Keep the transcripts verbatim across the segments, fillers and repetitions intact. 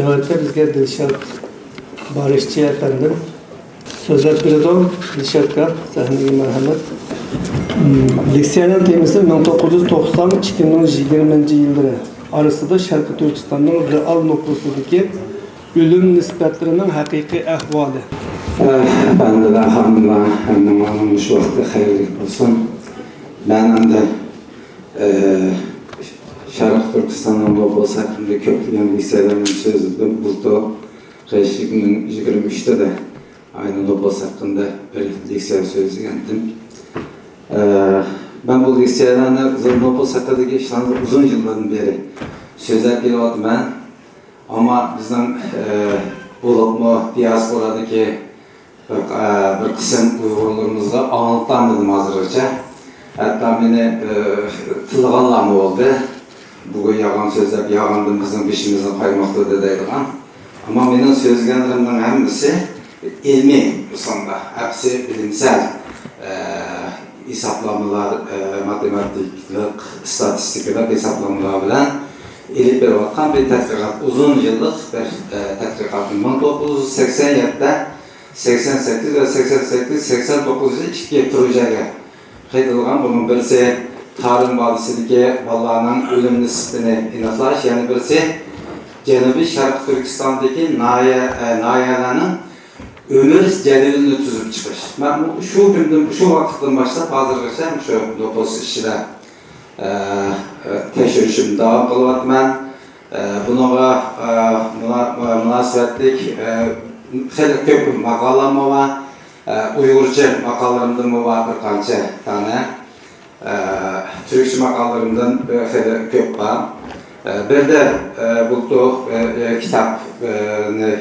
نۆۋەتتە بىزگە دىلشات بارىشچى ئەپەندىم سۆزلەپ بېرىدۇ. دىلشاتقا سەھنىگە مەرھەمەت. لېكسىيەنىڭ تېمىسى مىڭ توققۇز يۈز توقسان، ئىككى مىڭ يىگىرمىنچى يىللىرى ئارىسىدا شەرقىي تۈركىستاننىڭ رېئال نوپۇسىدىكى ئۆلۈم نىسبەتلىرىنىڭ ھەقىقىي ئەھۋالى. ئەپەندىلەر، خانىملار، ھەممىڭلارنىڭ مۇشۇ ۋاقتى خەيرلىك بولسۇن. مەن ئەمدى، ئە، شەرقىي تۈركىستاننىڭ نوپۇسى ھەققىدە كۆپلىگەن لېكسىيەلەرنى سۆزلىدىم. بۇلتۇر ئىككى مىڭ يىگىرمە ئۈچتە دە ئاينى نوپۇس ھەققىدە بىر لېكسىيە سۆزلىگەنتىم. ئە، مەن بۇ لېكسىيەلەرنى نوپۇس ھەققىدىكى ئىشلارنى ئۇزۇن يىللاردىن بېرى سۆزلەپ كېلىۋاتىمەن. ئەمما بىزنىڭ، ئە، بولۇپمۇ دىياسپورادىكى بىر، ئە، بىر قىسىم ئۇيغۇرلىرىمىزغا ئاڭلىتالمىدىم ھازىرغىچە. ھەتتا مېنى، ئە، تىللىغانلارمۇ بولدى. بۇ يالغان سۆزلەپ، يالغاندىن بىزنىڭ بېشىمىزنى قايماقتۇردى دەيدىغان. ئەمما مېنىڭ سۆزلىگەنلىرىمنىڭ ھەممىسى ئىلمىي ئۇسۇلدا، ھەممىسى بىلىمسەل، ئە، ھېسابلامىلار، ئە، ماتېماتىكىلىق، ئىستاتىستىكىلىق ھېسابلامىلار بىلەن ئېلىپ بېرىۋاتقان بىر تەتقىقات، ئۇزۇن يىللىق بىر، ئە، تەتقىقات. مىڭ توققۇز يۈز سەكسەن يەتتە، سەكسەن سەككىز ۋە سەكسەن سەككىز، سەكسەن توققۇزىنچى يىلى ئىككى پروژەگە قېتىلغان. بۇنىڭ بىرسى تارىم ۋادىسىدىكى بالىلارنىڭ ئۆلۈم نىسبىتىنى ئېنىقلاش، يەنە بىرسى جەنۇبىي شەرقىي تۈركىستاندىكى ناھىيە، ئە، ناھىيەلەرنىڭ ئۆمۈر جەدۋىلىنى تۈزۈپ چىقىش. مەن شۇ كۈندىن، شۇ ۋاقىتتىن باشلاپ ھازىرغىچە شۇ نوپۇس ئىچىدە، ئە، ئە، تەكشۈرۈشۈمنى داۋام قىلىۋاتىمەن. ئە، بۇنىڭغا، ئە، مۇنا-، مۇناسىۋەتلىك، ئە، خېلى كۆپ ماقالەممۇ بار. ئە، ئۇيغۇرچە ماقالىلىرىمدىنمۇ بار بىر قانچە دانە. ئە، تۈركچە ماقالىلىرىمدىن، ئە، خېلى كۆپ بار. ئە، بىردە، ئە، بۇلتۇر، ئە، ئە، كىتابنى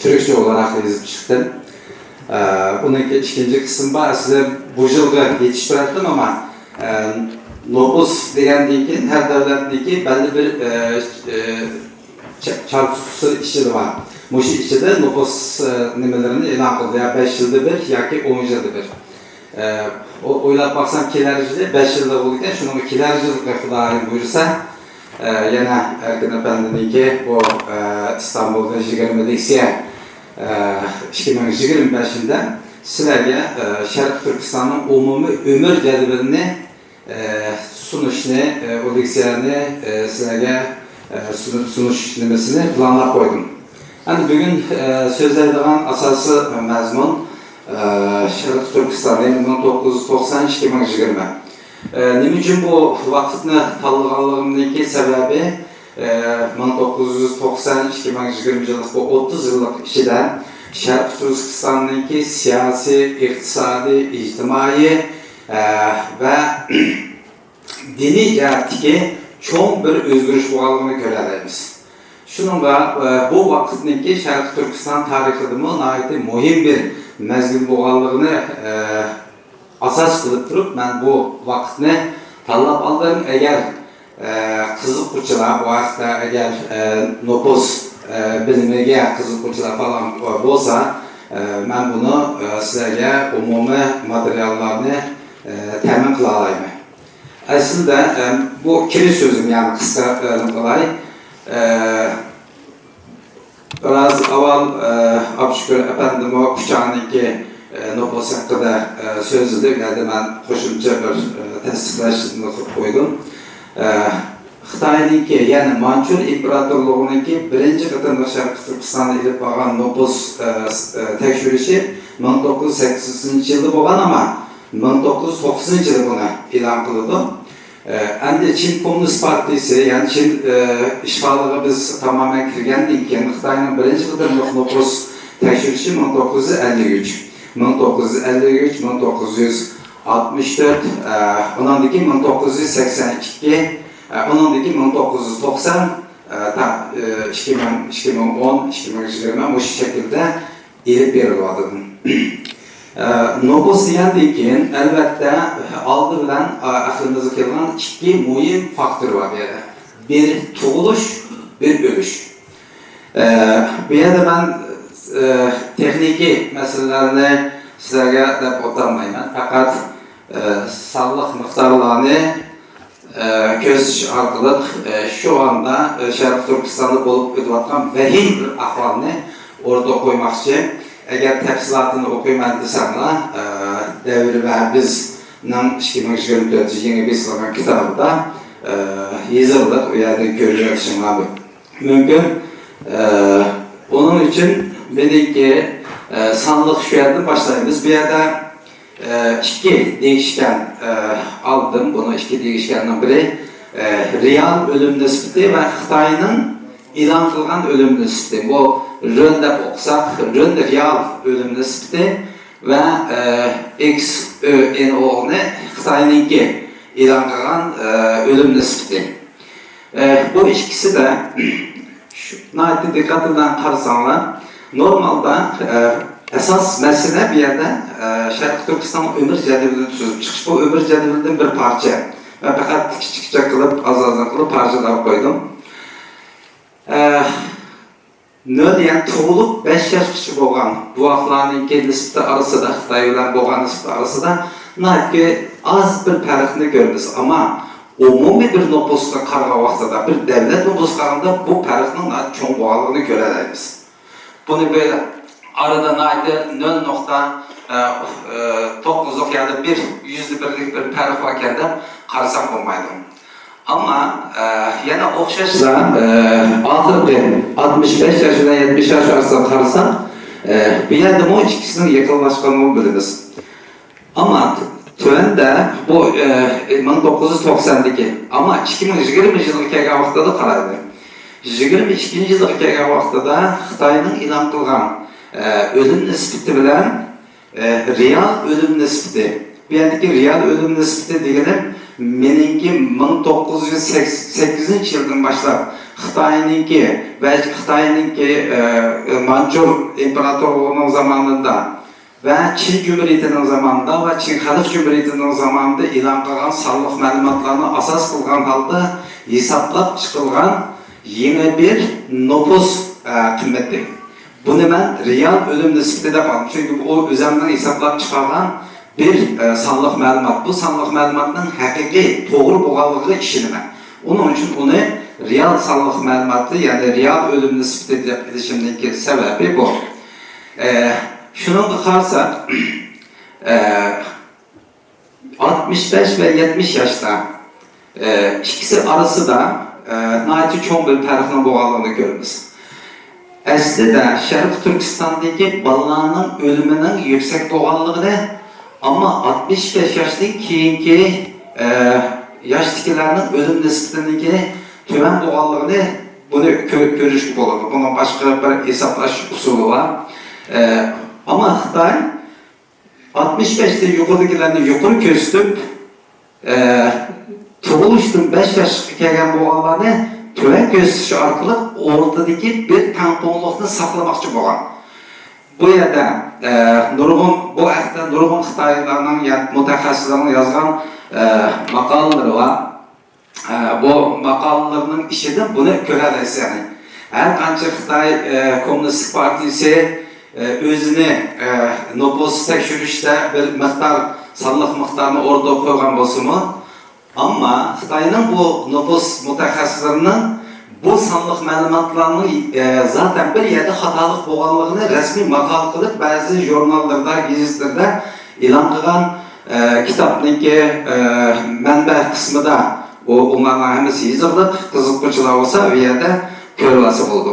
تۈركچە ئولاراق يېزىپ چىقتىم. ئە، ئۇنىڭكى ئىككىنچى قىسمى بار. ئەسلى بۇ يىلغا يېتىشتۈرەتتىم، ئەمما، ئە، نوپۇس دېگەندىن كېيىن ھەر دۆلەتنىڭكى بەللى بىر، ئە، ئە، چا-، چارچۇقى ئىچىدە بار. مۇشۇ ئىچىدە نوپۇس، ئە، نېمىلىرىنى ئېلان قىلدى. يا بەش يىلدا بىر ياكى ئون يىلدا بىر. ئە، ئو-، ئويلاپ باقسام، كېلەر يىلى بەش يىللىق بولىدىكەن، شۇنىڭغا كېلەر يىلقى خۇدايىم بۇيرۇسا، ئە، يەنە ئەركىن ئەپەندىنىڭكى بۇ، ئە، ئىستانبۇلدا يىگىرمە لېكسىيە، ئە، ئىككى مىڭ يىگىرمە بەشىنچى يىلدا سىلەرگە، ئە، شەرقىي تۈركىستاننىڭ ئومۇمىي ئۆمۈر جەدۋىلىنى، ئە، سۇنۇشنى، ئە، ئۇ لېكسىيەنى، ئە، سىلەرگە، ئە، سۇنۇ-، سۇنۇش نېمىسىنى پىلانلاپ قويدۇم. ئەمدى بۈگۈن، ئە، سۆزلەيدىغان ئاساسىي مەزمۇن، ئە، شەرقىي تۈركىستان، يەنى مىڭ توققۇز يۈز توقسان، ئىككى مىڭ يىگىرمە. ئە، نېمە ئۈچۈن بۇ ۋاقىتنى تاللىغانلىقىمدىكى سەۋەبى، ئە، مىڭ توققۇز يۈز توقسان، ئىككى مىڭ يىگىرمە يىللىق بۇ ئوتتۇز يىللىق ئىچىدە شەرقىي تۈركىستاننىڭكى سىياسىي، ئىقتىسادىي، ئىجتىمائىي، ئە، ۋە دىنىي جەھەتتىكى چوڭ بىر ئۆزگىرىش بولغانلىقىنى كۆرەلەيمىز. شۇنىڭغا، ئە، بۇ ۋاقىتنىڭكى شەرقىي تۈركىستان تارىخىدىمۇ ناھايىتى مۇھىم بىر مەزگىل بولغانلىقىنى، ئە، ئاساس قىلىپ تۇرۇپ، مەن بۇ ۋاقىتنى تاللاپ ئالدىم. ئەگەر، ئە، قىزىققۇچىلار بۇ ھەقتە، ئەگەر، ئە، نوپۇس، ئە، بىلىمىگە قىزىققۇچىلار پالان بولسا، ئە، مەن بۇنى، ئە، سىلەرگە ئومۇمىي ماتېرىياللارنى، ئە، تەمىن قىلالايمەن. ئەسلىدە، ئە، بۇ كىرىش سۆزۈم، يەنى قىسقا، ئە، قىلاي. ئە، بىراز ئاۋۋال، ئە، ئابدۇشۈكۈر ئەپەندىمۇ كۇچانىڭكى، ئە، نوپۇس ھەققىدە، ئە، سۆزلىدى. ئۇ يەردە مەن قوشۇمچە بىر، ئە، تەستىقلاشنى قىلىپ قويدۇم. ئە، خىتاينىڭكى، يەنى مانچۇر ئىمپېراتورلۇقىنىڭكى بىرىنچى قېتىملىق شەرقىي تۈركىستاندا ئېلىپ بارغان نوپۇس، ئە، س-، ئە، تەكشۈرۈشى مىڭ توققۇز يۈز سەككىزىنچى يىلدا بولغان، ئەمما مىڭ توققۇز يۈز توقسىنىنچى يىلى بۇنى ئېلان قىلىدۇ. ئە، ئەمدى چىن كوممۇنىست پارتىيىسى، يەنى چىن، ئە، ئىشغالىغا بىز تامامەن كىرگەندىن كېيىن خىتاينىڭ بىرىنچى قېتىملىق نوپۇس تەكشۈرۈشى مىڭ توققۇز يۈز ئەللىك ئۈچ، مىڭ توققۇز يۈز ئەللىك ئۈچ، مىڭ توققۇز يۈز ئاتمىش تۆت، ئە، ئۇنىڭدىن كېيىن مىڭ توققۇز يۈز سەكسەن ئىككى، ئە، ئۇنىڭدىن كېيىن مىڭ توققۇز يۈز توقسان، ئە، تا، ئە، ئىككى مىڭ، ئىككى مىڭ ئون، ئىككى مىڭ يىگىرمە مۇشۇ شەكىلدە ئېلىپ بېرىلىۋاتىدۇ. ئە، نوپۇس دېگەندىن كېيىن، ئەلۋەتتە، ئالدى بىلەن، ئە، ئەقلىمىزگە كېلىدىغان ئىككى مۇھىم فاكتور بار بۇ يەردە. بىر تۇغۇلۇش، بىر ئۆلۈش. ئە، بۇ يەردە مەن، ئە، تېخنىكىي مەسىلىلەرنى سىلەرگە دەپ ئولتۇرمايمەن. پەقەت، ئە، سانلىق مىقدارلارنى، ئە، كۆرسىتىش ئارقىلىق، ئە، شۇ ئاندا، ئە، شەرقىي تۈركىستاندا بولۇپ ئۆتۈۋاتقان ۋەھىم بىر ئەھۋالنى ئورتىغا قويماقچى. ئەگەر تەپسىلاتىنى ئوقۇيمەن دېسەڭلار، ئە، دەۋر ۋە بىزنىڭ ئىككى مىڭ يىگىرمە تۆتىنچى يىلى يېڭى بېسىلغان كىتابىدا، ئە، يېزىلدى، ئۇ يەردىن كۆرۈۋېلىشىڭلار مۇمكىن. ئە، ئۇنىڭ ئۈچۈن مېنىڭكى، ئە، سانلىق شۇ يەردىن باشلايمىز. بۇ يەردە ئىككى دېيىشكەن ئالدىم. بۇنىڭ ئىككى دېيىشكەننىڭ بىرى رېئال ئۆلۈم نىسبىتى ۋە خىتاينىڭ ئېلان قىلغان ئۆلۈم نىسبىتى. بۇ رۆن دەپ ئوقۇساق، رۆن رېئال ئۆلۈم نىسبىتى ۋە ئېكس ئۆ ئېن ئونى خىتاينىڭكى ئېلان قىلغان ئۆلۈم نىسبىتى. ئە، بۇ ئىككىسىدە شۇ، ناھايىتى دىققەت بىلەن قارىساڭلار، نورمالدا، ئە، ئاساس مەسىلە بۇ يەردە، ئە، شەرقىي تۈركىستاننىڭ ئۆمۈر جەدۋىلىنى تۈزۈپ چىقىش. بۇ ئۆمۈر جەدۋىلىدىن بىر پارچە. مەن پەقەت كىچىك كىچىك قىلىپ، ئاز ئاز قىلىپ پارچىلاپ قويدۇم. ئە، نۆل، يەنى تۇغۇلۇپ بەش ياشقىچە بولغان بوۋاقلارنىڭكى نىسبىتى ئارىسىدا، خىتاي بىلەن بولغان نىسبىتى ئارىسىدا ناھايىتى ئاز بىر پەرقنى كۆرىمىز. ئەمما ئومۇمىي بىر نوپۇسقا قارىغان ۋاقتىدا، بىر دەۋلەت نوپۇسىغا قارىغاندا بۇ پەرقنىڭ ناھايىتى چوڭ بولغانلىقىنى كۆرەلەيمىز. بۇنى بىر ئارىدا ناھايىتى نۆل نۇقتا، ئە، ئە، توققۇزلۇق يا بىر يۈزدە بىرلىك بىر پەرق باركەن دەپ قارىساق بولمايدۇ. ئەمما، ئە، يەنە ئوخشاشلا، ئە، ئاخىرقى ئاتمىش بەش ياش بىلەن يەتمىش ياش ئارىسىغا قارىساق، ئە، بۇ يەردىمۇ ئىككىسىنىڭ يېقىنلاشقانلىقىنى بىلىمىز. ئەمما تۆۋەندە بۇ، ئە، مىڭ توققۇز يۈز توقساندىكى، ئەمما ئىككى مىڭ يىگىرمە يىلغا كەلگەن ۋاقتىدا قارايلى. يىگىرمە ئىككىنچى يىلغا كەلگەن ۋاقتىدا خىتاينىڭ ئېلان قىلغان، ئە، ئۆلۈم نىسبىتى بىلەن ئە، رېئال ئۆلۈم نىسبىتى. بۇ يەردىكى رېئال ئۆلۈم نىسبىتى دېگىنىم مېنىڭكى مىڭ توققۇز يۈز سەككىزىنچى يىلدىن باشلاپ خىتاينىڭكى ۋە خىتاينىڭكى، ئە، مانچۇر ئىمپېراتورلۇقىنىڭ زامانىدا ۋە چىن جۇمھۇرىيىتىنىڭ زامانىدا ۋە چىن خەلق جۇمھۇرىيىتىنىڭ زامانىدا ئېلان قىلغان سانلىق مەلۇماتلارنى ئاساس قىلغان ھالدا ھېسابلاپ چىقىلغان يېڭى بىر نوپۇس، ئە، قىممىتى. بۇنى مەن رېئال ئۆلۈم نىسبىتى دەپ ئالدىم، چۈنكى ئۇ ئۆزۈمنىڭ ھېسابلاپ چىقارغان بىر، ئە، سانلىق مەلۇمات. بۇ سانلىق مەلۇماتنىڭ ھەقىقىي توغرا بولغانلىقىغا ئىشىنىمەن. ئۇنىڭ ئۈچۈن ئۇنى رېئال سانلىق مەلۇماتى، يەنى رېئال ئۆلۈم نىسبىتى دەپ ئېلىشىمنىڭكى سەۋەبى بۇ. ئە، شۇنىڭغا قارىساق، ئە، ئاتمىش بەش ۋە يەتمىش ياشتا، ئە، ئىككىسى ئارىسىدا، ئە، ناھايىتى چوڭ بىر پەرقنىڭ بولغانلىقىنى كۆرىمىز. ئەسلىدە شەرقىي تۈركىستاندىكى بالىلارنىڭ ئۆلۈمىنىڭ يۈكسەك بولغانلىقىنى، ئەمما ئاتمىش بەش ياشتىن كېيىنكى، ئە، ياشتىكىلەرنىڭ ئۆلۈم نىسبىتىنىڭكى تۆۋەن بولغانلىقىنى بۇنى كۆ-، كۆرۈشكە بولىدۇ. بۇنىڭ باشقا بىر ھېسابلاش ئۇسۇلى بار. ئە، ئەمما خىتاي ئاتمىش بەشتىن يۇقىرىدىكىلەرنى يۇقىرى كۆرسىتىپ، ئە، تۇغۇلۇشتىن بەش ياشقا كەلگەن بولغانلارنى تۆۋەن كۆرسىتىش ئارقىلىق ئورتىدىكى بىر تەڭپۇڭلۇقنى ساقلىماقچى بولغان. بۇ يەردە، ئە، نۇرغۇن، بۇ ھەقتە نۇرغۇن خىتايلارنىڭ، يا مۇتەخەسسىسلەرنىڭ يازغان، ئە، ماقالىلىرى بار. ئە، بۇ ماقالىلىرىنىڭ ئىچىدە بۇنى كۆرەلەيسىز، يەنى ھەر قانچە خىتاي، ئە، كوممۇنىستىك پارتىيىسى، ئە، ئۆزىنى، ئە، نوپۇس تەكشۈرۈشتە بىر مىقدار، سانلىق مىقدارنى ئوتتۇرىغا قويغان بولسىمۇ، ئەمما خىتاينىڭ بۇ نوپۇس مۇتەخەسسىسلىرىنىڭ بۇ سانلىق مەلۇماتلارنىڭ، ئە، زاتەن بىر يەردە خاتالىق بولغانلىقىنى رەسمىي ماقالە قىلىپ، بەزى ژۇرناللىرىدا، گېزىتلىرىدە ئېلان قىلغان، ئە، كىتابنىڭكى، ئە، مەنبە قىسمىدا ئۇ، ئۇلارنىڭ ھەممىسى يېزىقلىق، قىزىققۇچىلار بولسا ئۇ يەردە كۆرۈۋالسا بولىدۇ.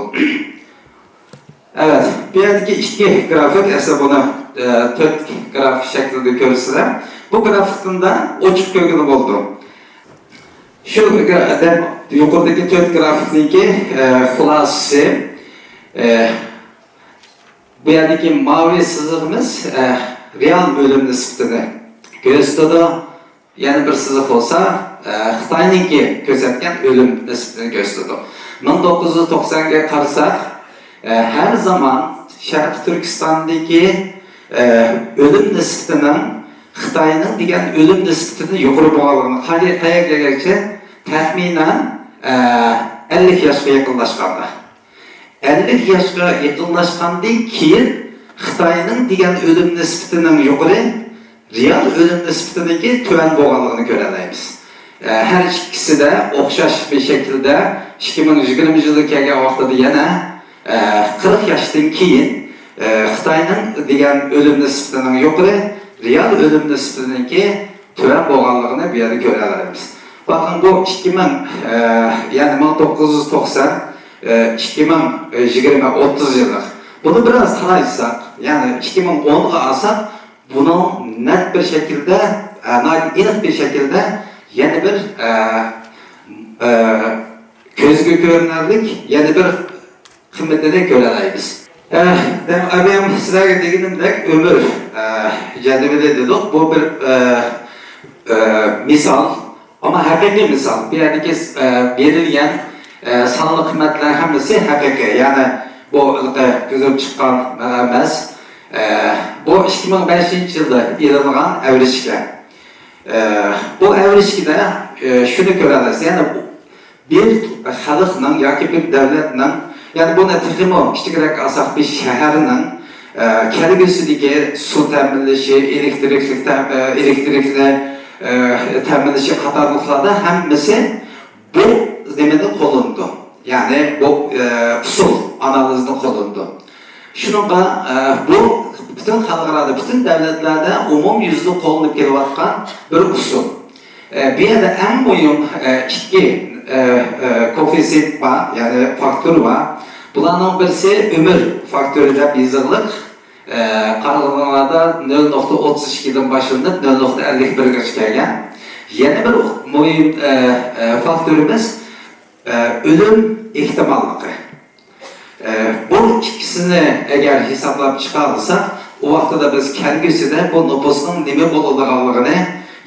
ئەۋەت، بۇ يەردىكى ئىككى گرافىك، ئەسلى بۇنى، ئە، تۆت گرافىك شەكلىدە كۆرىسىلەر. بۇ گرافىكنى ئوچۇق كۆرگىلى بولىدۇ. شۇ گرا-، دەپ يۇقىرىدىكى تۆت گرافىكنىڭكى، ئە، خۇلاسىسى، ئە، بۇ يەردىكى ماۋى سىزىقىمىز، ئە، رېئال ئۆلۈم نىسبىتىنى كۆرسىتىدۇ. يەنە بىر سىزىق بولسا، ئە، خىتاينىڭكى كۆرسەتكەن ئۆلۈم نىسبىتىنى كۆرسىتىدۇ. مىڭ توققۇز يۈز توقسانغا قارىساق، ئە، ھەر زامان شەرقىي تۈركىستاندىكى، ئە، ئۆلۈم نىسبىتىنىڭ خىتاينىڭ دېگەن ئۆلۈم نىسبىتىدىن يۇقىرى بولغانلىقىنى، قەيەرگە كەلگەنچە، تەخمىنەن، ئە، ئەللىك ياشقا يېقىنلاشقاندا. ئەللىك ياشقا يېقىنلاشقاندىن كېيىن خىتاينىڭ دېگەن ئۆلۈم نىسبىتىنىڭ يۇقىرى، رېئال ئۆلۈم نىسبىتىنىڭكى تۆۋەن بولغانلىقىنى كۆرەلەيمىز. ئە، ھەر ئىككىسىدە ئوخشاش بىر شەكىلدە ئىككى مىڭ يىگىرمە يىلى كەلگەن ۋاقتىدا يەنە، ئە، قىرىق ياشتىن كېيىن، ئە، خىتاينىڭ دېگەن ئۆلۈم نىسبىتىنىڭ يۇقىرى، رېئال ئۆلۈم نىسبىتىنىڭكى تۆۋەن بولغانلىقىنى بۇ يەردە كۆرەلەيمىز. باقىڭ، بۇ ئىككى مىڭ، ئە، يەنى مىڭ توققۇز يۈز توقسان، ئە، ئىككى مىڭ يىگىرمە، ئوتتۇز يىللىق. بۇنى بىراز تالايساق، يەنى ئىككى مىڭ ئونغا ئالساق، بۇنىڭ نەق بىر شەكىلدە، ئە، ناھايىتى ئېنىق بىر شەكىلدە يەنە بىر، ئە، ئە، كۆزگە كۆرۈنەرلىك يەنە بىر قىممىتىنى كۆرەلەيمىز. ئە، دەم ئەمەم سىلەرگە دېگىنىمدەك ئۆمۈر، ئە، جەدۋىلى دېدۇق. بۇ بىر، ئە، ئە، مىسال. ئەمما ھەقىقىي مىسال، بۇ يەردىكى، ئە، بېرىلگەن، ئە، سانلىق قىممەتلەر ھەممىسى ھەقىقىي، يەنى بۇ ھېلىقى كۆزۈم چىققان مەن ئەمەس. ئە، بۇ ئىككى مىڭ بەشىنچى يىلدا ئېلىنغان ئەۋرىشكە. ئە، بۇ ئەۋرىشكىدە، ئە، شۇنى كۆرەلەيسىز، يەنى بۇ بىر خەلقنىڭ ياكى بىر دۆلەتنىڭ، يەنى بۇنى تېخىمۇ كىچىكرەك ئالساق، بىر شەھەرنىڭ، ئە، كەلگۈسىدىكى سۇ تەمىنلىشى، ئېلېكتىرىكلىك تەم-، ئە، ئېلېكتىرىكنى، ئە، تەمىنلىشى قاتارلىقلاردا ھەممىسى بۇ نېمىدىن قوللىنىدۇ. يەنى بۇ، ئە، ئۇسۇل، ئانالىزدىن قوللىنىدۇ. شۇنىڭغا، ئە، بۇ پۈتۈن خەلقئارادا، پۈتۈن دۆلەتلەردە ئومۇميۈزلۈك قوللىنىپ كېلىۋاتقان بىر ئۇسۇل. ئە، بۇ يەردە ئەڭ مۇھىم، ئە، ئىككى، ئە، ئە، كوئېففىتسىيېنت بار، يەنى فاكتور بار. بۇلارنىڭ بىرسى ئۆمۈر فاكتورى دەپ يېزىقلىق. ئە، قارىغانلاردا نۆل نۇقتا ئوتتۇز ئىككىدىن باشلىنىپ، نۆل نۇقتا ئەللىك بىرگىچە كەلگەن. يەنە بىر مۇھىم، ئە، ئە، فاكتورىمىز، ئە، ئۆلۈم ئېھتىماللىقى. ئە، بۇ ئىككىسىنى ئەگەر ھېسابلاپ چىقالىساق، ئۇ ۋاقتىدا بىز كەلگۈسىدە بۇ نوپۇسنىڭ نېمە بولىدىغانلىقىنى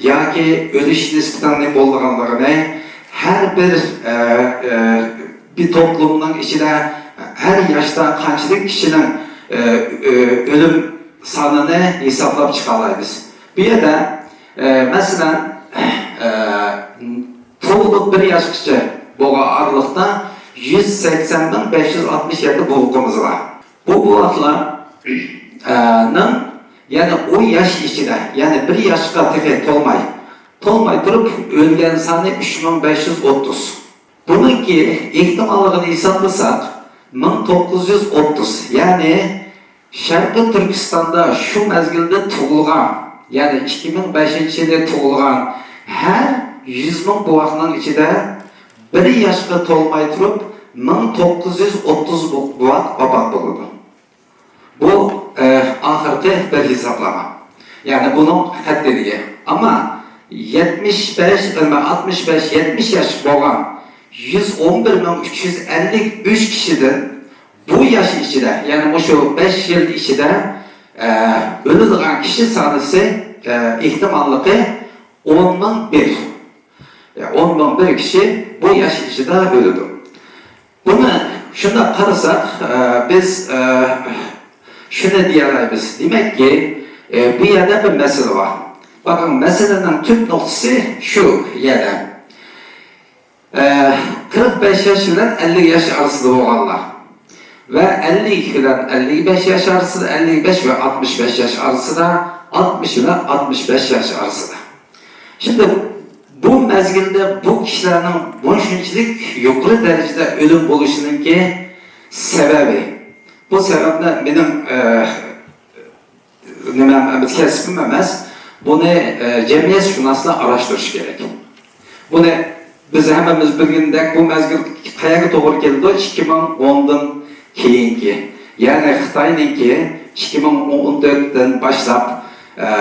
ياكى ئۆلۈش نىسبىتىنىڭ نېمە بولىدىغانلىقىنى، ھەر بىر، ئە، ئە، بىر توپلۇمنىڭ ئىچىدە ھەر ياشتا قانچىلىك كىشىنىڭ، ئە، ئۆ-، ئۆلۈم سانىنى ھېسابلاپ چىقالايمىز. بۇ يەردە، ئە، مەسىلەن، ئە، تۇغۇلۇپ بىر ياشقىچە بولغان ئارىلىقتا يۈز سەكسەن مىڭ بەش يۈز ئاتمىش يەتتە بوۋىقىمىز بار. بۇ بوۋاقلار، ئە، نىڭ يەنى ئون ياش ئىچىدە، يەنى بىر ياشقا تېخى تولماي، تولماي تۇرۇپ ئۆلگەن سانى ئۈچ مىڭ بەش يۈز ئوتتۇز. بۇنىڭكى ئېھتىماللىقىنى ھېسابلىساق، مىڭ توققۇز يۈز ئوتتۇز، يەنى شەرقىي تۈركىستاندا شۇ مەزگىلدە تۇغۇلغان، يەنى ئىككى مىڭ بەشىنچى يىلى تۇغۇلغان ھەر يۈز مىڭ بوۋاقنىڭ ئىچىدە بىر ياشقا تولماي تۇرۇپ، مىڭ توققۇز يۈز ئوتتۇز بوۋاق ۋاپات بولىدۇ. بۇ، ئە، ئاخىرقى بىر ھېسابلىما. يەنى بۇنىڭ ھەددىلىكى. ئەمما يەتمىش بەش، ئەمما ئاتمىش بەش، يەتمىش ياش بولغان يۈز ئون بىر مىڭ ئۈچ يۈز ئەللىك ئۈچ كىشىدىن بۇ ياش ئىچىدە، يەنى مۇشۇ بەش يىل ئىچىدە، ئە، ئۆلىدىغان كىشى سانىسى، ئە، ئېھتىماللىقى ئون مىڭ بىر. ئون مىڭ بىر كىشى بۇ ياش ئىچىدە ئۆلىدۇ. بۇنى شۇنداق قارىساق، ئە، بىز، ئە، شۇنى دېيەلەيمىز. دېمەككى، ئە، بۇ يەردە بىر مەسىلە بار. باقىڭ، مەسىلىنىڭ تۈپ نۇقتىسى شۇ يەردە. ئە، قىرىق بەش ياش بىلەن ئەللىك ياش ئارىسىدا بولغانلار ۋە ئەللىك بىلەن ئەللىك بەش ياش ئارىسىدا، ئەللىك بەش ۋە ئاتمىش بەش ياش ئارىسىدا، ئاتمىش بىلەن ئاتمىش بەش ياش ئارىسىدا. شۇنداق بۇ مەزگىلدە بۇ كىشىلەرنىڭ بۇ شۇنچىلىك يۇقىرى دەرىجىدە ئۆلۈم بولۇشىنىڭكى سەۋەبى، بۇ سەۋەبنى مېنىڭ، ئە، نېمەم ئەمەس، كەسپىم ئەمەس. بۇنى، ئە، جەمئىيەتشۇناسلار ئاراشتۇرۇشى كېرەك. بۇنى بىز ھەممىمىز بىلگىنىدەك، بۇ مەزگىل قەيەرگە توغرا كېلىدۇ؟ ئىككى مىڭ ئوندىن كېيىنكى. يەنى خىتاينىڭكى ئىككى مىڭ ئون تۆتتىن باشلاپ، ئە،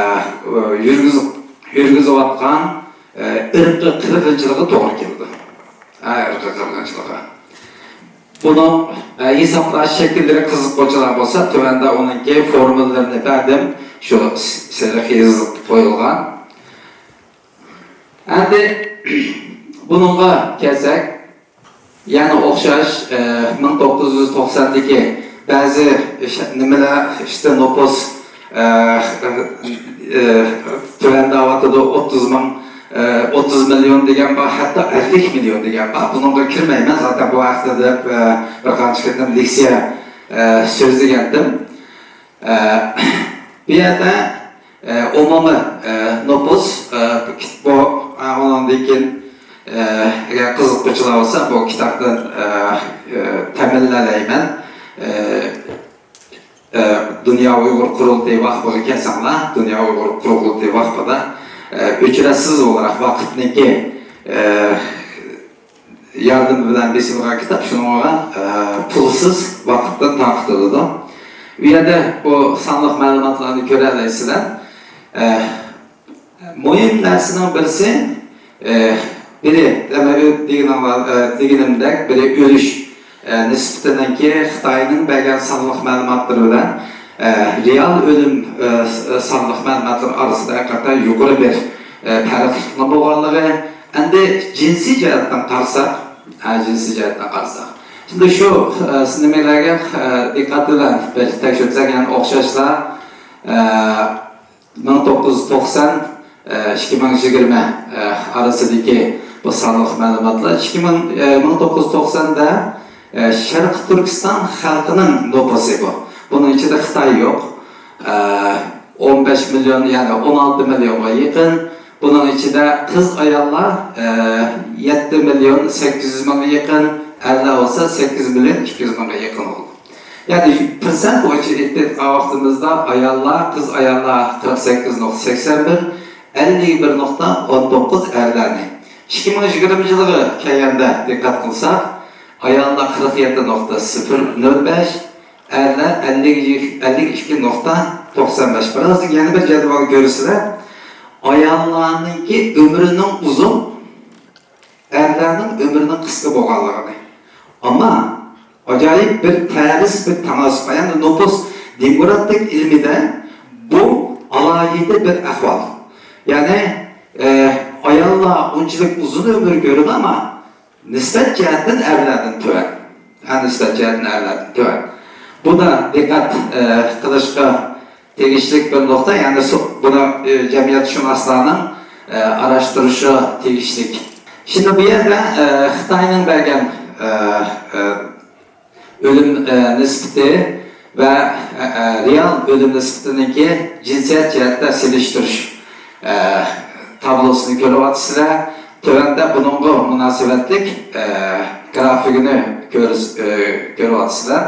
يۈرگۈز-، يۈرگۈزۈۋاتقان، ئە، ئىرقىي قىرغىنچىلىقى توغرا كېلىدۇ. ئە، ئىرقىي قىرغىنچىلىقى. بۇنىڭ، ئە، ھېسابلاش شەكىللىرى قىزىققۇچىلار بولسا، تۆۋەندە ئۇنىڭكى فورمۇلىلىرىنى بەردىم. شۇ س-، سېرىق يېزىپ قويۇلغان. ئەمدى بۇنىڭغا كەلسەك، يەنە ئوخشاش، ئە، مىڭ توققۇز يۈز توقساندىكى بەزى ئىش-، نېمىلەر، ئىشتە نوپۇس، ئە، ئە، تۆۋەندەۋاتىدۇ، ئوتتۇز مىڭ، ئە، ئوتتۇز مىليون دېگەن بار، ھەتتا ئەللىك مىليون دېگەن بار. بۇنىڭغا كىرمەيمەن، زاتەن بۇ ھەقتە دەپ، ئە، بىر قانچە قېتىم لېكسىيە، ئە، سۆزلىگەنتىم. ئە، بۇ يەردە، ئە، ئومۇمىي، ئە، نوپۇس، ئە، بۇ، ئە، ئۇنىڭدىن كېيىن ئەگەر قىزىققۇچىلار بولسا، بۇ كىتابتىن تەمىنلەيمەن. دۇنيا ئۇيغۇر قۇرۇلتىيى ۋاقپىغا كەلسەڭلار، دۇنيا ئۇيغۇر قۇرۇلتىيى ۋاقپىدا ئۆچۈرەتسىز ئولاراق ۋاقىپنىڭكى ياردىمى بىلەن بېسىلغان كىتاب، شۇنىڭغا پۇلسىز ۋاقىپتىن تارقىتىلىدۇ. ئۇ يەردە بۇ سانلىق مەلۇماتلارنى كۆرەلەيسىلەر. مۇھىم نەرسىنىڭ بىرسى، بىرى، دېگىنىڭلار، دېگىنىمدەك، بىرى ئۆلۈش نىسبىتىنىڭكى خىتاينىڭ بەرگەن سانلىق مەلۇماتلىرى بىلەن رېئال ئۆلۈم سانلىق مەلۇماتلىرى ئارىسىدا ھەقىقەتەن يۇقىرى بىر پەرقلىقنىڭ بولغانلىقى. ئەمدى جىنسىي جەھەتتىن قارىساق، ھە، جىنسىي جەھەتتىن قارىساق، شۇنداق شۇ نېمىلەرگە دىققەت بىلەن بىر تەكشۈرسەك، يەنە ئوخشاشلا مىڭ توققۇز يۈز توقسان، ئىككى مىڭ يىگىرمە ئارىسىدىكى بۇ سانلىق مەلۇماتلار، ئىككى مىڭ، مىڭ توققۇز يۈز توقساندا شەرقىي تۈركىستان خەلقىنىڭ نوپۇسى بۇ. بۇنىڭ ئىچىدە خىتاي يوق. ئون بەش مىليون، يەنى ئون ئالتە مىليونغا يېقىن. بۇنىڭ ئىچىدە قىز-ئاياللار يەتتە مىليون سەككىز يۈز مىڭغا يېقىن، ئەرلەر بولسا سەككىز مىليون ئىككى يۈز مىڭغا يېقىن بولدى. يەنى پىرسەنت بويىچە ئېيتىپ ئېيتقان ۋاقتىمىزدا، ئاياللار، قىز-ئاياللار قىرىق سەككىز نۇقتا سەكسەن بىر، ئەللىك بىر نۇقتا ئون توققۇز ئەرلەرنى. ئىككى مىڭ يىگىرمە يىلىغا كەلگەندە دىققەت قىلساق، ئاياللار قىرىق يەتتە نۇقتا سىفىر نۆل بەش، ئەرلەر ئەللىك، ئەللىك ئىككى نۇقتا توقسان بەش. بىرازدىن يەنە بىر جەدۋەل كۆرسىلە، ئاياللارنىڭكى ئۆمرىنىڭ ئۇزۇن، ئەرلەرنىڭ ئۆمرىنىڭ قىسقا بولغانلىقىنى. ئەمما ئاجايىپ بىر تەرس، بىر تاناسىپ، يەنى نوپۇس دېموگرافىك ئىلمىدە بۇ ئالاھىدە بىر ئەھۋال. يەنى، ئە، ئاياللار ئۇنچىلىك ئۇزۇن ئۆمۈر كۆرىدۇ، ئەمما نىسبەت جەھەتتىن ئەرلەردىن تۆۋەن. ھە، نىسبەت جەھەتتىن ئەرلەردىن تۆۋەن. بۇ دا دىققەت، ئە، قىلىشقا تېگىشلىك بىر نۇقتا، يەنى سو-، بۇنى، ئە، جەمئىيەتشۇناسلارنىڭ، ئە، ئاراشتۇرۇشى تېگىشلىك. شۇنداق بۇ يەردە، ئە، خىتاينىڭ بەرگەن، ئە، ئە، ئۆلۈم، ئە، نىسبىتى ۋە، ئە، ئە، رېئال ئۆلۈم نىسبىتىنىڭكى جىنسىيەت جەھەتتە سېلىشتۇرۇش، ئە، تابلوسىنى كۆرۈۋاتىسىلەر. تۆۋەندە بۇنىڭغا مۇناسىۋەتلىك، ئە، گرافىكىنى كۆرۈس-، ئە، كۆرۈۋاتىسىلەر.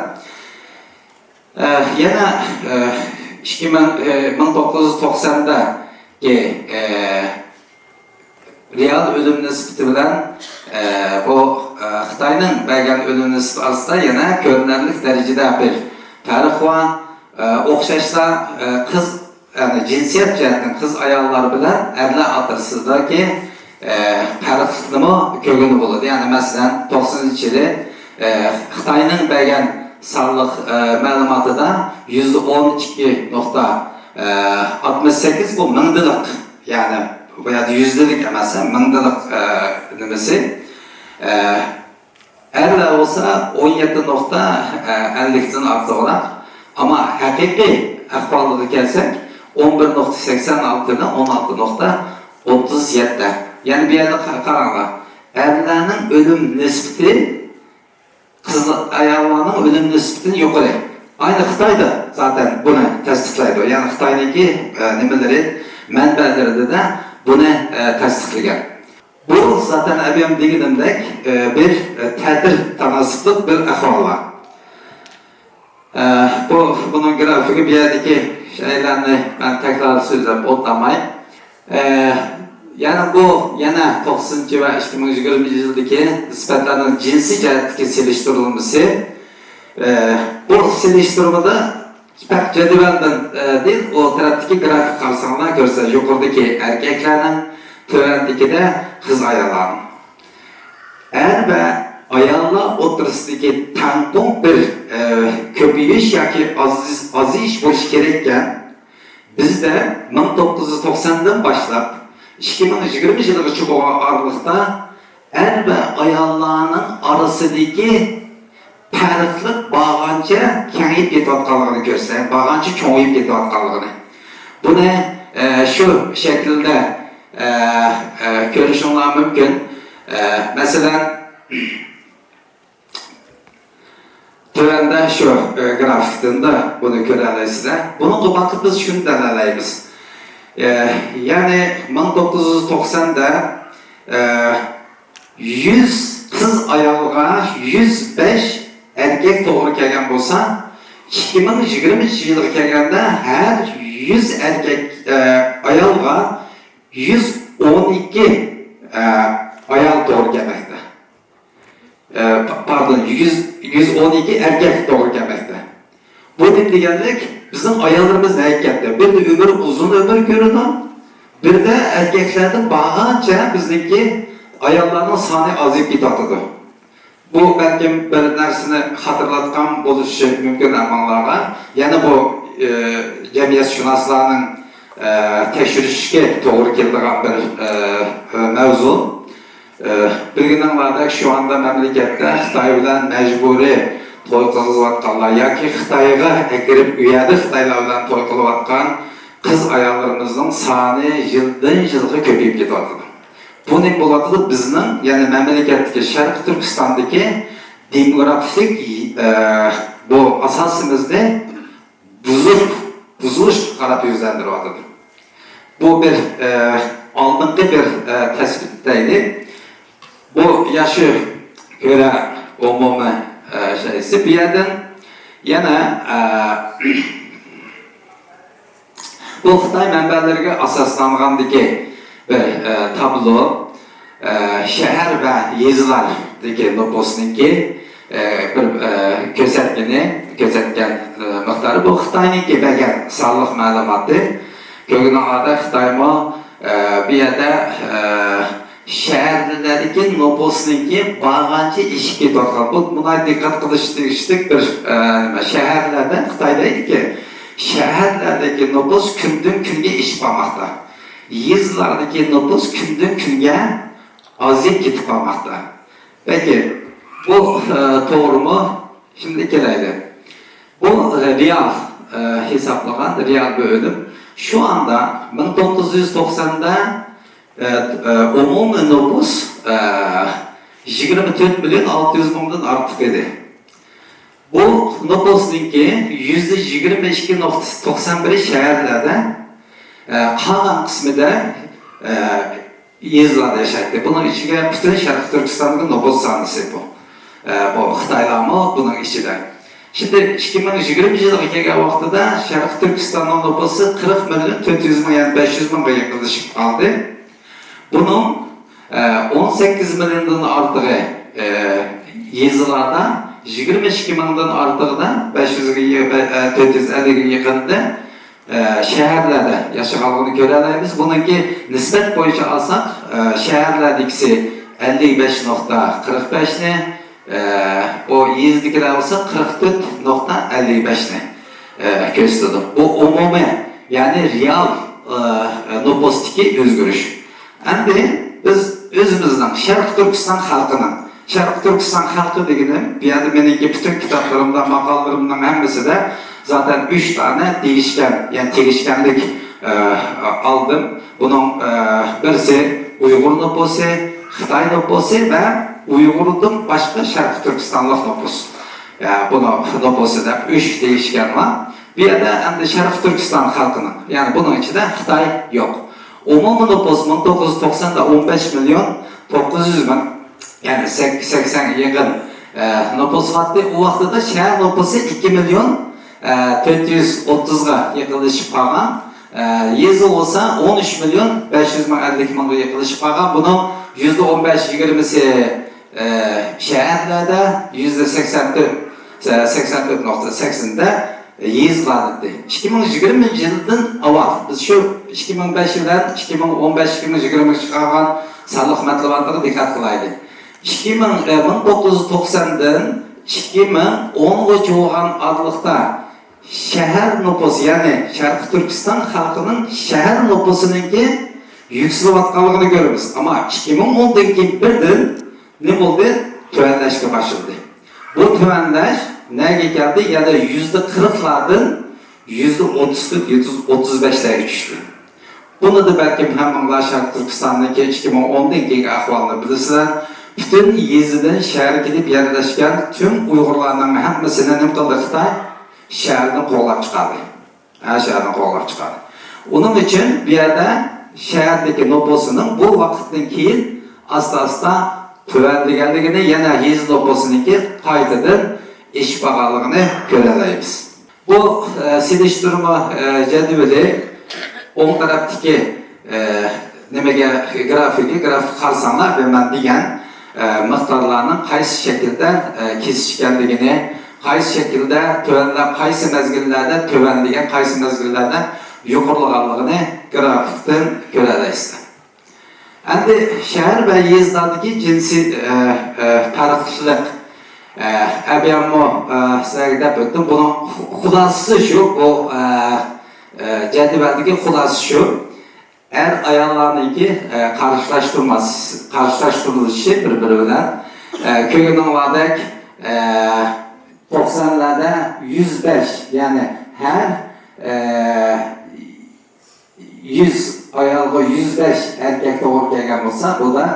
ئە، يەنە، ئە، ئىككى مىڭ، ئە، مىڭ توققۇز يۈز توقساندا، ئە، رېئال ئۆلۈم نىسبىتى بىلەن، ئە، بۇ، ئە، خىتاينىڭ بەرگەن ئۆلۈم نىسبىتى ئارىسىدا يەنە كۆرۈنەرلىك دەرىجىدە بىر پەرق بار. ئە، ئوخشاشلا، ئە، قىز، يەنى جىنسىيەت جەھەتتىن قىز-ئاياللار بىلەن ئەرلەر ئارىسىدىكى، ئە، پەرقلىقنىمۇ كۆرگىلى بولىدۇ. يەنى مەسىلەن، توقسىنىنچى يىلى، ئە، خىتاينىڭ بەرگەن سانلىق، ئە، مەلۇماتىدا يۈزدە ئون ئىككى نۇقتا، ئە، ئاتمىش سەككىز، بۇ مىڭدىلىق. يەنى بۇ يەردە يۈزدىلىك ئەمەس، مىڭدىلىق، ئە، نېمىسى. ئە، ئەرلەر بولسا ئون يەتتە نۇقتا، ئە، ئەللىكتىن ئارتۇقراق. ئەمما ھەقىقىي ئەھۋالىغا كەلسەك، ئون بىر نۇقتا سەكسەن ئالتىدىن ئون ئالتە نۇقتا ئوتتۇز يەتتە. يەنى بۇ يەردە قا-، قاراڭلار. ئەرلەرنىڭ ئۆلۈم نىسبىتى قىز-ئاياللارنىڭ ئۆلۈم نىسبىتىدىن يۇقىرى. ئاينى خىتايدا زاتەن بۇنى تەستىقلايدۇ. يەنى خىتاينىڭكى، ئە، نېمىلىرى، مەنبەلىرىدە بۇنى، ئە، تەستىقلىگەن. بۇ زاتەن ئەۋەم دېگىنىمدەك، ئە، بىر، ئە، تەتۈر تاناسىپلىق بىر ئەھۋال بار. ئە، بۇ، بۇنىڭ گرافىكى بۇ يەردىكى شەيئىلەرنى مەن تەكرار سۆزلەپ ئولتۇرماي. ئە، يەنە بۇ، يەنە توقسىنىنچى ۋە ئىككى مىڭ يىگىرمە يىلدىكى نىسبەتلەرنىڭ جىنسىي جەھەتتىكى سېلىشتۇرۇلمىسى. ئە، بۇ سېلىشتۇرمىدا پەقەت جەدۋەلدىن، ئە، دېيىل، ئۇ تەرەپتىكى گرافىك قارىساڭلار كۆرسە، يۇقىرىدىكى ئەركەكلەرنىڭ، تۆۋەندىكىدە قىز-ئاياللارنىڭ. ئەر ۋە ئاياللار ئوتتۇرىسىدىكى تەڭپۇڭ بىر، ئە، كۆپىيىش ياكى ئاز-، ئازىيىش بولۇشى كېرەككەن، بىزدە مىڭ توققۇز يۈز توقساندىن باشلاپ ئىككى مىڭ يىگىرمە يىلىغىچە بولغان ئارىلىقتا ئەر ۋە ئاياللارنىڭ ئارىسىدىكى پەرقلىق بارغانچە كېڭىيىپ كېتىۋاتقانلىقىنى كۆرسە، بارغانچە چوڭىيىپ كېتىۋاتقانلىقىنى. بۇنى، ئە، شۇ شەكىلدە، ئە، ئە، كۆرۈشۈڭلار مۇمكىن. ئە، مەسىلەن، تۆۋەندە شۇ، ئە، گرافىكتىن بۇنى كۆرەلەيسىلەر. بۇنىڭغا باقىپ بىز شۇنى دەلىللەيمىز. ئە، يەنى مىڭ توققۇز يۈز توقساندا، ئە، يۈز قىز ئايالغا يۈز بەش ئەركەك توغرا كەلگەن بولسا، ئىككى مىڭ يىگىرمىنچى يىلغا كەلگەندە ھەر يۈز ئەركەك، ئە، ئايالغا يۈز ئون ئىككى، ئە، ئايال توغرا كەلمەكتە. ئە، پا-، پاردون، يۈز، يۈز ئون ئىككى ئەركەك توغرا كەلمەكتە. بۇ نېمە دېگەنلىك؟ بىزنىڭ ئاياللىرىمىز نەگە كەتتى؟ بىردە ئۆمۈر، ئۇزۇن ئۆمۈر كۆرىدۇ، بىردە ئەركەكلەردىن بارغانچە بىزنىڭكى ئاياللارنىڭ سانى ئازىيىپ كېتىۋاتىدۇ. بۇ بەلكىم بىر نەرسىنى خاتىرىلاتقان بولۇشى مۇمكىن ھەممىڭلارغا. يەنە بۇ، ئى، جەمئىيەتشۇناسلارنىڭ، ئى، تەكشۈرۈشكە توغرا كېلىدىغان بىر، ئى، ئى، مەۋزۇ. ئى، بىلگىنىڭلاردەك، شۇ ئاندا مەملىكەتتە خىتاي بىلەن مەجبۇرىي توي قىلغۇزۇۋاتقانلار ياكى خىتايغا ئەكىرىپ، ئۇ يەردە خىتايلار بىلەن توي قىلىۋاتقان قىز ئاياللىرىمىزنىڭ سانى يىلدىن يىلغا كۆپىيىپ كېتىۋاتىدۇ. بۇ نېمە بولۇۋاتىدۇ؟ بىزنىڭ، يەنى مەملىكەتتىكى شەرقىي تۈركىستاندىكى دېموگرافىك، ئە، بۇ ئاساسىمىزنى بۇزۇپ، بۇزۇلۇشقا قاراپ يۈزلەندۈرۈۋاتىدۇ. بۇ بىر، ئە، ئالدىنقى بىر، ئە، تەسبىت دەيلى. بۇ ياخشى كۆرە ئومۇمىي، ئە، شەيسى. بۇ يەردىن يەنە، ئە، بۇ خىتاي مەنبەلىرىگە ئاساسلانغاندىكى بىر، ئە، تابلو، ئە، شەھەر ۋە يېزىلاردىكى نوپۇسنىڭكى، ئە، بىر، ئە، كۆرسەتمىنى كۆرسەتكەن، ئە، مىقدارى. بۇ خىتاينىڭكى بەرگەن سانلىق مەلۇماتى. كۆرگىنىڭلاردا خىتايمۇ، ئە، بۇ يەردە، ئە، شەھەرلەردىكى نوپۇسنىڭكى بارغانچە ئېشىپ كېتىۋاتقان. بۇ ناھايىتى دىققەت قىلىش تېگىشلىك بىر، ئە، نېمە، شەھەرلەردە، خىتايدىكى شەھەرلەردىكى نوپۇس كۈندىن كۈنگە ئېشىپ بارماقتا. يېزىلاردىكى نوپۇس كۈندىن كۈنگە ئازىيىپ كېتىپ بارماقتا. پېكى، بۇ، ئە، توغرىمۇ؟ شىمدى كېلەيلى. بۇ، ئە، رېئال، ئە، ھېسابلىغان رېئال بۆلۈم. شۇ ئاندا مىڭ توققۇز يۈز توقساندا، ئە، ئە، ئومۇمىي نوپۇس، ئە، يىگىرمە تۆت مىليون ئالتە يۈز مىڭدىن ئارتۇق ئىدى. بۇ نوپۇسنىڭكى يۈزدە يىگىرمە ئىككى نۇقتا توقسان بىرى شەھەرلەردە، ئە، قالغان قىسمىدا، ئە، يېزىلاردا ياشايتتى. بۇنىڭ ئىچىگە پۈتۈن شەرقىي تۈركىستاندىكى نوپۇس سانىسى بۇ. ئە، بۇ خىتايلارمۇ بۇنىڭ ئىچىدە. شىمدى ئىككى مىڭ يىگىرمە يىلغا كەلگەن ۋاقتىدا شەرقىي تۈركىستاننىڭ نوپۇسى قىرىق مىليون تۆت يۈز مىڭ، يەنى بەش يۈز مىڭغا يېقىنلىشىپ قالدى. بۇنىڭ، ئە، ئون سەككىز مىليوندىن ئارتۇقى، ئە، يېزىلاردا، يىگىرمە ئىككى مىڭدىن ئارتۇقىدا، بەش يۈزگە يېقىن، ئە، تۆت يۈز ئەللىككە يېقىندا، ئە، شەھەرلەردە ياشىغانلىقىنى كۆرەلەيمىز. بۇنىڭكى نىسبەت بويىچە ئالساق، ئە، شەھەرلەردىكىسى ئەللىك بەش نۇقتا قىرىق بەشنى، ئە، بۇ يېزىدىكىلەر بولسا قىرىق تۆت نۇقتا ئەللىك بەشنى، ئە، كۆرسىتىدۇ. بۇ ئومۇمىي، يەنى رېئال، ئە، نوپۇستىكى ئۆزگىرىش. ئەمدى بىز ئۆزىمىزنىڭ، شەرقىي تۈركىستان خەلقىنىڭ، شەرقىي تۈركىستان خەلقى دېگىنىم، بۇ يەردە مېنىڭكى پۈتۈن كىتابلىرىمدا، ماقالىلىرىمنىڭ ھەممىسىدە زاتەن ئۈچ دانە دېيىشكەن، يەنى تېگىشكەنلىك، ئە، ئالدىم. بۇنىڭ، ئە، بىرسى ئۇيغۇر نوپۇسى، خىتاي نوپۇسى ۋە ئۇيغۇردىن باشقا شەرقىي تۈركىستانلىق نوپۇس. ئە، بۇنىڭ نوپۇسى دەپ ئۈچ دېيىشكەن بار. بۇ يەردە ئەمدى شەرقىي تۈركىستان خەلقىنىڭ، يەنى بۇنىڭ ئىچىدە خىتاي يوق. ئومۇمىي نوپۇس مىڭ توققۇز يۈز توقساندا ئون بەش مىليون توققۇز يۈز مىڭ، يەنى سەك-، سەكسەنگە يېقىن، ئە، نوپۇس بارتى. ئۇ ۋاقتىدا شەھەر نوپۇسى ئىككى مىليون، ئە، تۆت يۈز ئوتتۇزغا يېقىنلىشىپ قالغان. ئە، يېزا بولسا ئون ئۈچ مىليون بەش يۈز مىڭ، ئەللىك مىڭغا يېقىنلىشىپ قالغان. بۇنىڭ يۈزدە ئون بەش يىگىرمىسى، ئە، شەھەرلەردە، يۈزدە سەكسەن تۆت، سەكسەن تۆت نۇقتا سەكسەندە يېزىلاردا. ئىككى مىڭ يىگىرمىنچى يىلدىن ئاۋۋال، بىز شۇ ئىككى مىڭ بەش بىلەن ئىككى مىڭ ئون بەش، ئىككى مىڭ يىگىرمىگە چىقارغان سانلىق مەتبۇئاتلارغا دىققەت قىلايلى. ئىككى مىڭ، ئە، مىڭ توققۇز يۈز توقساندىن ئىككى مىڭ ئونغىچە بولغان ئارىلىقتا شەھەر نوپۇسى، يەنى شەرقىي تۈركىستان خەلقىنىڭ شەھەر نوپۇسىنىڭكى يۈكسىلىۋاتقانلىقىنى كۆرىمىز. ئەمما ئىككى مىڭ ئوندىن كېيىن بىردىن نېمە بولدى؟ تۆۋەنلەشكە باشلىدى. بۇ تۆۋەنلەش نەگە كەلدى؟ يەنە يۈزدە قىرىقلاردىن يۈزدە ئوتتۇز تۆت، يۈزدە ئوتتۇز بەشلەرگە چۈشتى. بۇنىدا بەلكىم ھەممىڭلار شەرقىي تۈركىستاننىڭكى ئىككى مىڭ ئوندىن كېيىنكى ئەھۋالىنى بىلىسىلەر. پۈتۈن يېزىدىن شەھەرگە كېلىپ يەرلەشكەن پۈتۈن ئۇيغۇرلارنىڭ ھەممىسىنى نېمە قىلدى خىتاي؟ شەھەردىن قوغلاپ چىقاردى. ھە، شەھەردىن قوغلاپ چىقاردى. ئۇنىڭ ئۈچۈن بۇ يەردە شەھەردىكى نوپۇسىنىڭ بۇ ۋاقىتتىن كېيىن ئاستا-ئاستا تۆۋەنلىگەنلىكىنى، يەنە يېزا نوپۇسىنىڭكى قايتىدىن ئېشىپ بارغانلىقىنى كۆرەلەيمىز. بۇ، ئە، سېلىشتۇرما، ئە، جەدۋىلى ئوڭ تەرەپتىكى، ئە، نېمىگە، گرافىكى، گرافىك قارىساڭلار، بۇ مەن دېگەن، ئە، مىقدارلارنىڭ قايسى شەكىلدە، ئە، كېسىشكەنلىكىنى، قايسى شەكىلدە تۆۋەنلەپ، قايسى مەزگىللەردە تۆۋەنلىگەن، قايسى مەزگىللەردە يۇقىرىلىغانلىقىنى گرافىكتىن كۆرەلەيسىلەر. ئەمدى شەھەر ۋە يېزىلاردىكى جىنسىي، ئە، ئە، پەرقلىقلىق، ئە، ئەبياممۇ، ئە، سىلەرگە دەپ ئۆتتۈم. بۇنىڭ خۇ-، خۇلاسىسى شۇ، بۇ، ئە، ئە، جەدۋەلدىكى خۇلاسە شۇ. ئەر ئاياللارنىڭكى، ئە، قارشىلاشتۇرماس-، قارشىلاشتۇرۇلۇشى بىر-بىرى بىلەن. ئە، كۆرگىنىڭلاردەك، ئە، توقسانلاردا يۈز بەش، يەنى ھەر، ئە، يۈز ئايالغا يۈز بەش ئەركەك توغرا كەلگەن بولسا، بۇ دا،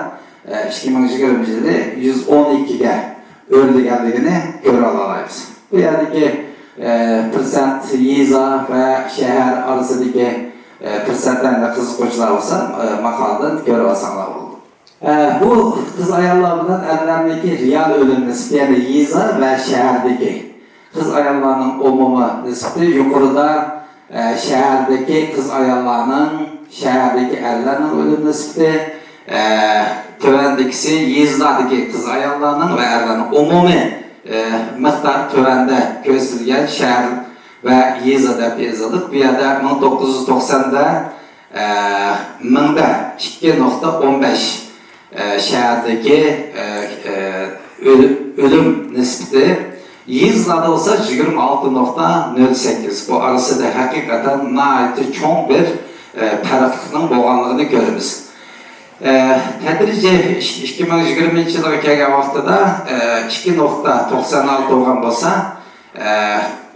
ئە، ئىككى مىڭ يىگىرمە يىلى يۈز ئون ئىككىگە ئۆرلىگەنلىكىنى كۆرۈۋالالايمىز. بۇ يەردىكى، ئە، پىرسەنت يېزا ۋە شەھەر ئارىسىدىكى، ئە، پىرسەنتلەرنى قىزىققۇچىلار بولسا، ئە، ماقالىدىن كۆرۈۋالساڭلار بولىدۇ. ئە، بۇ قىز-ئاياللار بىلەن ئەرلەرنىڭكى رېئال ئۆلۈم نىسبىتى، يەنى يېزا ۋە شەھەردىكى قىز-ئاياللارنىڭ ئومۇمىي نىسبىتى يۇقىرىدا، ئە، شەھەردىكى قىز-ئاياللارنىڭ، شەھەردىكى ئەرلەرنىڭ ئۆلۈم نىسبىتى، ئە، تۆۋەندىكىسى يېزىلاردىكى قىز-ئاياللارنىڭ ۋە ئەرلەرنىڭ ئومۇمىي، ئە، مىقدار تۆۋەندە كۆرسىتىلگەن شەھەر ۋە يېزا دەپ يېزىلدى. بۇ يەردە مىڭ توققۇز يۈز توقساندا، ئە، مىڭدا ئىككى نۇقتا ئون بەش، ئە، شەھەردىكى، ئە، ئە، ئۆلۈم، ئۆلۈم نىسبىتى، يېزىلاردا بولسا يىگىرمە ئالتە نۇقتا نۆل سەككىز. بۇ ئارىسىدا ھەقىقەتەن ناھايىتى چوڭ بىر، ئە، پەرقلىقنىڭ بولغانلىقىنى كۆرىمىز. ئە، تەدرىجىي ئىككى مىڭ يىگىرمىنچى يىلغا كەلگەن ۋاقتىدا، ئە، ئىككى نۇقتا توقسان ئالتە بولغان بولسا، ئە،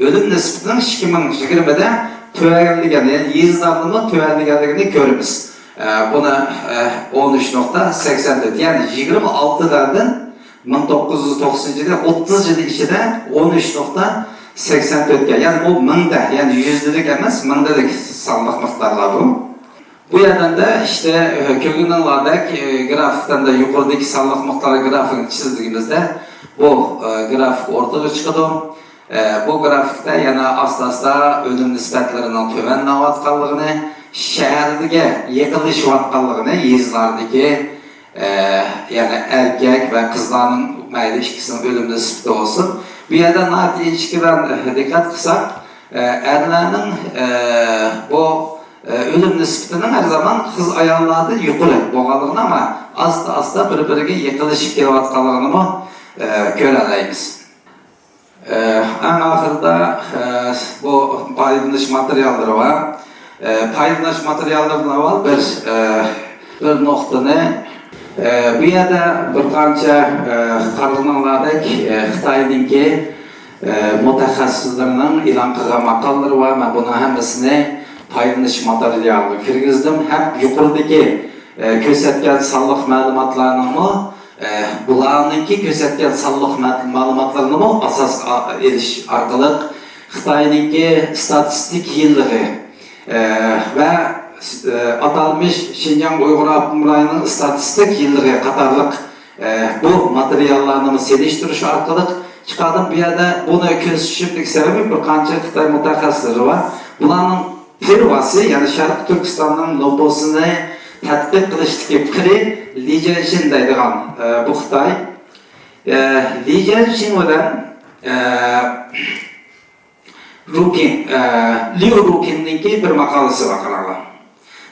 ئۆلۈم نىسبىتىنىڭ ئىككى مىڭ يىگىرمىدە تۆۋەنلىگەن، يەنى يېزىلاردىمۇ تۆۋەنلىگەنلىكىنى كۆرىمىز. ئە، بۇنى، ئە، ئون ئۈچ نۇقتا سەكسەن تۆت، يەنى يىگىرمە ئالتىلاردىن مىڭ توققۇز يۈز توقسىنىنچى يىلى ئوتتۇز يىل ئىچىدە ئون ئۈچ نۇقتا سەكسەن تۆتكە، يەنى بۇ مىڭدا، يەنى يۈزدىلىك ئەمەس، مىڭدىلىك سانلىق مىقدارلار بۇ. بۇ يەردە ئىشتە، ئە، كۆرگىنىڭلاردەك، ئە، گرافىكتا يۇقىرىدىكى سانلىق مىقدار گرافىكىنى چىزدىغىنىمىزدە، بۇ، ئە، گرافىك ئورتىغا چىقىدۇ. ئە، بۇ گرافىكتا يەنە ئاستا-ئاستا ئۆلۈم نىسبەتلىرىنىڭ تۆۋەنلەۋاتقانلىقىنى، شەھەرگە يېقىنلىشىۋاتقانلىقىنى، يېزىلاردىكى، ئە، يەنى ئەركەك ۋە قىزلارنىڭ مەيلى ئىككىسىنىڭ ئۆلۈم نىسبىتى بولسۇن. بۇ يەردە ناھايىتى ئىنچىكە بىلەن دىققەت قىلساق، ئە، ئەرلەرنىڭ، ئە، بۇ، ئە، ئۆلۈم نىسبىتىنىڭ ھەر زامان قىز-ئاياللاردىن يۇقىرى بولغانلىقىنى، ئەمما ئاستا-ئاستا بىر-بىرىگە يېقىنلىشىپ كېلىۋاتقانلىقىنىمۇ، ئە، كۆرەلەيمىز. ئە، ئەڭ ئاخىرىدا، ئە، بۇ پايدىلىنىش ماتېرىياللىرى بار. ئە، پايدىلىنىش ماتېرىياللىرىدىن ئاۋۋال بىر، ئە، بىر نۇقتىنى، ئە، بۇ يەردە بىر قانچە، ئە، قارىغىنىڭلاردەك، ئە، خىتاينىڭكى، ئە، مۇتەخەسسىسلىرىنىڭ ئېلان قىلغان ماقالىلىرى بار. مەن بۇنىڭ ھەممىسىنى پايدىلىنىش ماتېرىيالىغا كىرگۈزدۈم. ھەم يۇقىرىدىكى، ئە، كۆرسەتكەن سانلىق مەلۇماتلارنىڭمۇ، ئە، بۇلارنىڭكى كۆرسەتكەن سانلىق مە-، مەلۇماتلىرىنىمۇ ئاساس ئا-، ئېلىش ئارقىلىق خىتاينىڭكى ئىستاتىستىك يىللىقى، ئە، ۋە، ئە، ئاتالمىش شىنجاڭ ئۇيغۇر ئاپتونوم رايونىنىڭ ئىستاتىستىك يىللىقى قاتارلىق، ئە، بۇ ماتېرىياللارنىمۇ سېلىشتۇرۇش ئارقىلىق چىقاردىم. بۇ يەردە بۇنى كۆرسىتىشىمدىكى سەۋەبى، بىر قانچە خىتاي مۇتەخەسسىسلىرى بار. بۇلارنىڭ پىرۋاسى، يەنى شەرقىي تۈركىستاننىڭ نوپۇسىنى تەتقىق قىلىشتىكى پىرى لى جيەنشىن دەيدىغان، ئە، بۇ خىتاي. ئە، لى جيەنشىن بىلەن، ئە، رۇكىن، ئە، ليۇ رۇكىننىڭكى بىر ماقالىسى بار، قاراڭلار.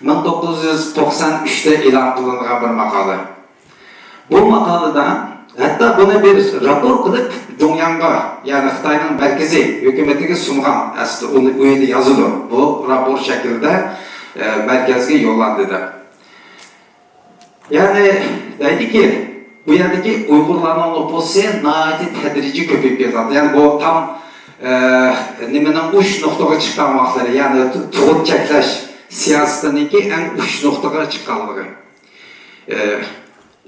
مىڭ توققۇز يۈز توقسان ئۈچتە ئېلان قىلىنغان بىر ماقالە. بۇ ماقالىدا ھەتتا بۇنى بىر راپور قىلىپ، جۇڭياڭغا، يەنى خىتاينىڭ مەركىزىي ھۆكۈمىتىگە سۇنغان، ئەسلى ئۇنى ئۇ يەردە يازىدۇ. بۇ راپور شەكلىدە، ئە، مەركەزگە يوللاندى دەپ. يەنى دەيدىكى، بۇ يەردىكى ئۇيغۇرلارنىڭ نوپۇسى ناھايىتى تەدرىجىي كۆپىيىپ كېتىۋاتىدۇ. يەنى بۇ تام، ئە، نېمىنىڭ ئۇچ نۇقتىغا چىققان ۋاقىتلىرى، يەنى تۇ-، تۇغۇت چەكلەش سىياسىتىنىڭكى ئەڭ ئۇچ نۇقتىغا چىققانلىقى. ئە،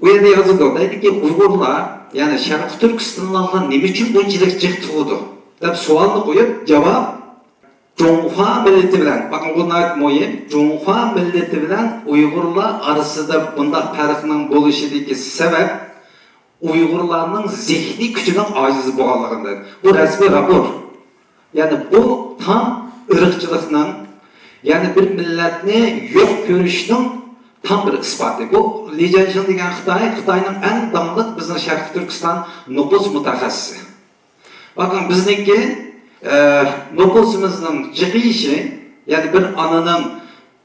ئۇ يەردە يازىدۇ، دەيدىكى، ئۇيغۇرلار، يەنى شەرقىي تۈركىستانلىقلار نېمە ئۈچۈن بۇنچىلىك جىق تۇغىدۇ؟ دەپ سوئالنى قويۇپ، جاۋاب، جۇڭخۇا مىللىتى بىلەن، بەقىڭ، بۇ ناھايىتى مۇھىم، جۇڭخۇا مىللىتى بىلەن ئۇيغۇرلار ئارىسىدا بۇنداق پەرقنىڭ بولۇشىدىكى سەۋەب، ئۇيغۇرلارنىڭ زېھنىي كۈچىنىڭ ئاجىز بولغانلىقىدىن. بۇ رەسمىي راپور. يەنى بۇ تام ئىرقچىلىقنىڭ، يەنى بىر مىللەتنى يوق كۆرۈشنىڭ تام بىر ئىسپاتى. بۇ لى جيەنشىڭ دېگەن خىتاي، خىتاينىڭ ئەڭ داڭلىق بىزنىڭ شەرقىي تۈركىستان نوپۇس مۇتەخەسسىسى. باقىڭ، بىزنىڭكى، ئە، نوپۇسىمىزنىڭ جىقىيىشى، يەنى بىر ئانىنىڭ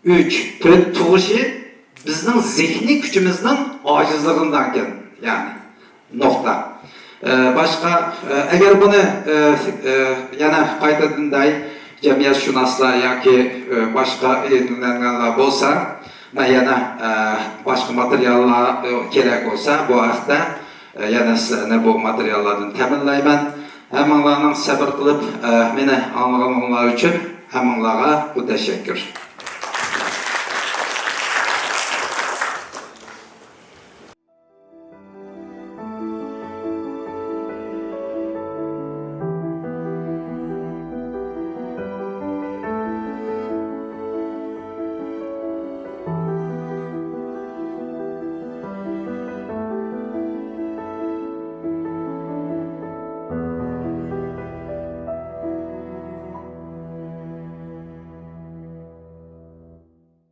ئۈچ، تۆت تۇغۇشى بىزنىڭ زېھنىي كۈچىمىزنىڭ ئاجىزلىقىدىن كەلگەن، يەنى نۇقتا. ئە، باشقا، ئە، ئەگەر بۇنى، ئە، ئە، يەنە قايتىدىن دەي، جەمئىيەتشۇناسلار ياكى، ئە، باشقا ئىلىملەنگەنلەر بولسا، مەن يەنە، ئە، باشقا ماتېرىياللار، ئە، كېرەك بولسا، بۇ ھەقتە، ئە، يەنە سىلەرنى بۇ ماتېرىياللاردىن تەمىنلەيمەن. ھەممىڭلارنىڭ سەۋر قىلىپ، ئە، مېنى ئاڭلىغىنىڭلار ئۈچۈن ھەممىڭلارغا مۇتەشەككۈر.